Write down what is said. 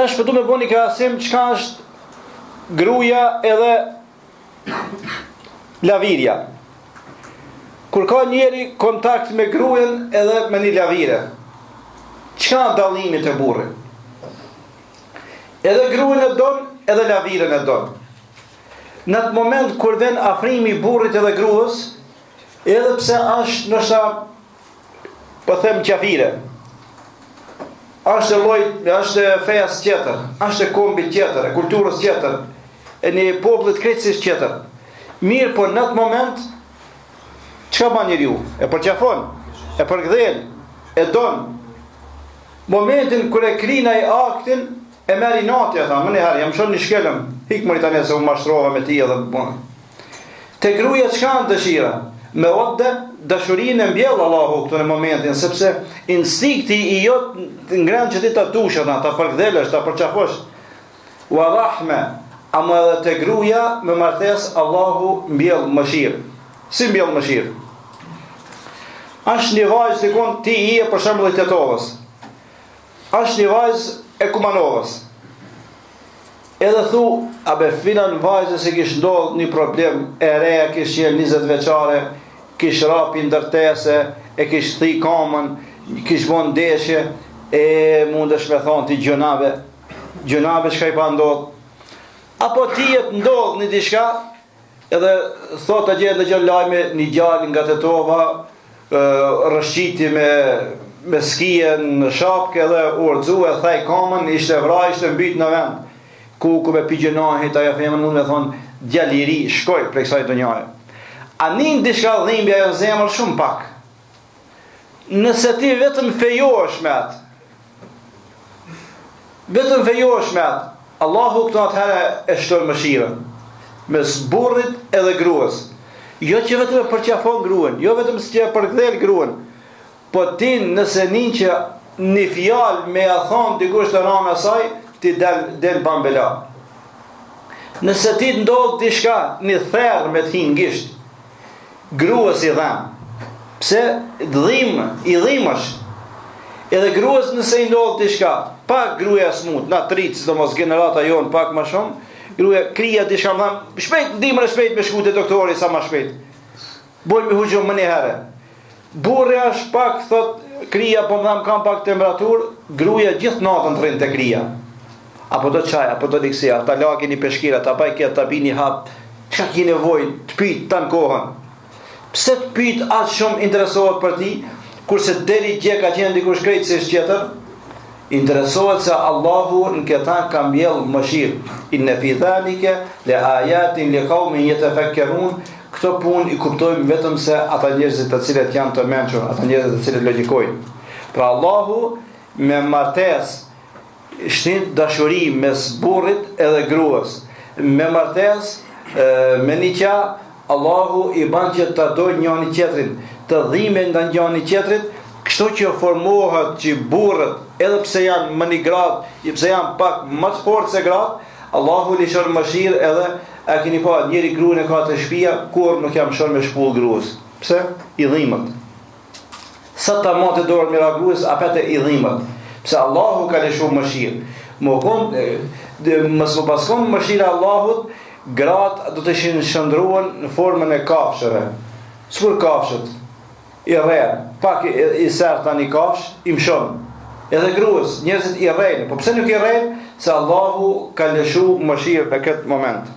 Tash po du me bo një krahasim çka është gruaja edhe lavirja. Kur ka njeri kontakt me gruen edhe me një lavire, çka dallimi te burri? Edhe gruen e don, edhe laviren e don. Në atë moment kur vjen afrimi i burrit edhe grues, edhe pse është ndoshta po them qafire. Është e lloj, është e fesë tjetër, është e kombit tjetër, e kulturës tjetër, e një popullit krejtësisht tjetër. Mirëpo në atë moment çka ban njeriu? E përqafon, e përkdhel, e don. Momentin kur e kryn ai aktin, e merr inati ata, menjëherë, ja mshon një shkelm, hik mori tani se u mashtrova me ti edhe bon. Te gruaja çka është dëshira? Mevedde, dashurinë e mbjell Allahu këtu në momentin, sepse instinkti i jot ngren që ti ta dush ata, ta përkdhelësh, ta përqafosh. Wa rahme, ama edhe te gruaja me martesë Allahu mbjell mëshirë. Si mbjell mëshirë? Është një vajzë dikun ti je për shembull i Tetovës. Është një vajzë e Kumanovës. Edhe thu, a be filan vajzës i kish ndodh një problem, e re kish qenë 20 vjeçare, kish ra pi ndërtese, e kish thy kamën, kish bo ndeshje, e mundesh me thonë ti gjynah be, gjynah be çka i pa ndodh. Apo ty të ndodh një diçka, Edhe thot atje ndëgjon lajme një djalë nga Tetova rrëshqiti me me skije në shapkë edhe u rrxu e thej kamën, ishte vra, ishte mbyt në vend. Ku ku be pi gjynahit ajo femër mund me thon djalë i ri shkoi prej kësaj dunjaje. A nin diçka dhimbje ajo në zemër shumë pak. Nëse ti vetëm fejohesh me atë, vetëm fejohesh me atë, Allahu këtu atëherë e shton mëshirën mes burrit edhe gruas. Jo që vetëm e përqafon gruen, jo vetëm që e përkdhel gruen, po ti nëse nin që një fjalë me ja thon dikush të ranë asaj, ti del del ban bela. Nëse ti të ndodh diçka, një therr me të hi n'gisht, Gruas i dhem. Pse dhim, i dhimesh. Edhe gruas nëse i ndodh diçka, pak gruaja smut, na t'ritë, sidomos gjenerata jonë pak më shumë, gruaja kryja diçka më dhem, shpejt ndihmën e shpejt me shku te doktori sa më shpejt. Bojmë hujum menjëherë. Burri është pak thot kryja po më dhem kam pak temperaturë, gruaja gjithë natën të rrin te kryja. Apo do çaj, apo do liksia, ta lagi një peshkira, ta baj këtë, ta bi një hap, çka ki nevojë, të pyt tanë kohën. Pse të pyt aq shumë interesohet për ti, kurse deri dje ka qenë dikush krejtësisht tjetër? Interesohet se Allahu në këta ka mbjell mëshirë. Inne fi dhalike le ajatin li kaumin jetefekkerun, këto punë i kuptojmë vetëm se ata njerëzit të cilët janë të mençur, ata njerëzit të cilët logjikojnë. Pra Allahu me martesë Shtin dashuri mes burrit edhe gruas. Me martesë, me niqah, Allahu i ban që ta dojnë njani tjetrin, të dhimen ndaj njani tjetrit, kështu që formohet që burrët, edhe pse janë më një gradë, edhe pse janë pak më të fortë se gratë, Allahu lëshon mëshirë edhe a keni pa njeri gruan e ka te shtëpia, kurrë nuk ja mshon me shpull gruas. Pse? I dhimet. Sa ta matë dorën me ra grues, apet i dhimet. Pse Allahu ka lëshu mëshirë. Më kon, mos me pas kon mëshira Allahut, gratë do të ishin shndërruar në formën e kafshëve. Sikur kafshët, i rren, pak i, i serta një kafshë, i mshon. Edhe grues, njerëzit i rrejnë. Po pse nuk i rrejnë? Se Allahu ka lëshu mëshirë në këtë moment.